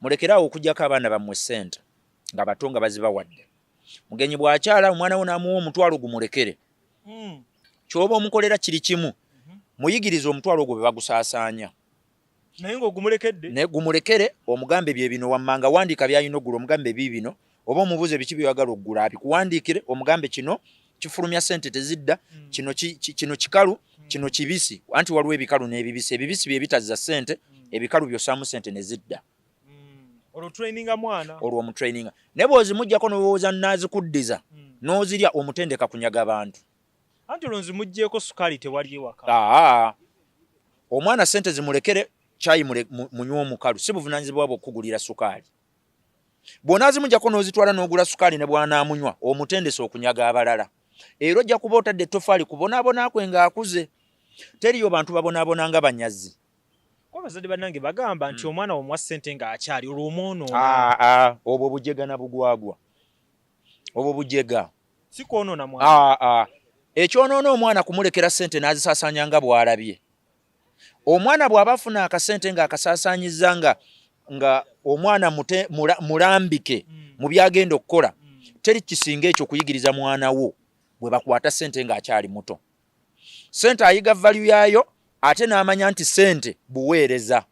Mulekeraawo okuggyako abaana bammwe ssente nga bato nga bazibawadde. Mugenyi bw'akyala, omwana wo n'amuwa 10,000, gumulekere. Ky'oba omukolera kiri kimu, muyigirize omutwalo ogwo bwe bagusaasaanya. Naye ng'ogumulekedde. Naye gumulekere, omugambe bye bino wammanga, wandiika by'alina oggula, omugambe biibino, oba omubuuze biki by'oyagala oggula abikuwandiikire, omugambe kino kifulumya ssente tezidda, kino kino kikalu, kino kibisi, anti waliwo ebikalu n'ebibisi. Ebibisi bye bitazza ssente, ebikalu by'ossaamu ssente ne zidda. Olwo traininga mwana. Olwo omutraininga. Naye bw'ozimuggyako n'olowooza nnaazikuddiza, n'ozirya, omutendeka kunyaga bantu. Anti olwo nzimuggyeko sukaali tewali ewaka. Aa, omwana ssente zimulekere, kyayi munywe omukalu, si buvunaanyizibwa bwe okukugulira sukaali. Bw'onaazimuggyako n'ozitwala n'ogula sukaali ne bw'anaamunywa, omutendese okunyaga abalala. Era ojja kuba otadde ettofaali kubonaabona kwe ng'akuze. Teriyo bantu babonaabona nga banyazi. Kuba abazadde bannange bagamba nti omwana omuwa ssente ng'akyali, olwo omwonoona. Aa, obwo bujega na bugwagwa, obwo bujega. Si kwonoona mwana? Aa, ekyonoona omwana kumulekera ssente n'azisaasaanya nga bw'alabye. Omwana bw'aba afuna akasente ng'akasaasaanyizza nga omwana mulambike mu by'agenda okukola, teri kisinga ekyo kuyigiriza mwana wo bwe bakwata ssente ng'akyali muto. Ssente ayiga value yaayo, ate n'amanya nti ssente buweereza.